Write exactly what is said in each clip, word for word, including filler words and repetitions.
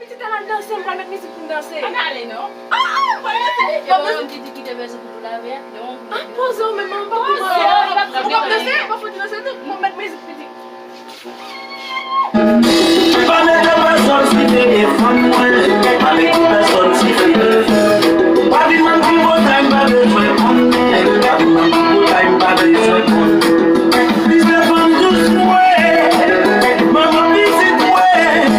Ti tèl al danse, m pral met mizik pou m danse. Ann ale non. Ah, ah, m pral danse. E pa ou menm ki di kite vèso pou nou lave a? Ah, poze w menm, mwen pa pou mwen. Ou p ap danse? Ou p ap fouti danse tou? Mwen met mizik piti. Pa mete pèsòn sife defann mwen, pa mete pèsonn sife. Pa vin mande m kòb, m pa bezwen konnen, pa vin mande m kòb, m pa bezwen konnen. Li se fanm dous mwen, manman pitit mwen.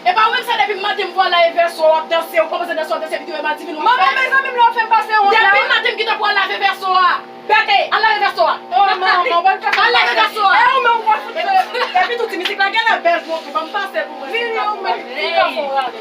E pa ou menm sa, depi maten m vwa lave vèso w ap danse, ou kòmanse danse w ap danse epi tou e madi vin w ap fè. Manman, mezanmi, m love m pase yon la. Depi maten m gentan pou al lave vèso a. Bète, al lave vèso a. Oh, manman, w pral fè. Al lave vèso a. E ou menm ou pral fout. Epi tou ti mizik la genlè bèl pou ou tou, ban m pase pou mwen. Vini ou menm, ki ka fè w rale.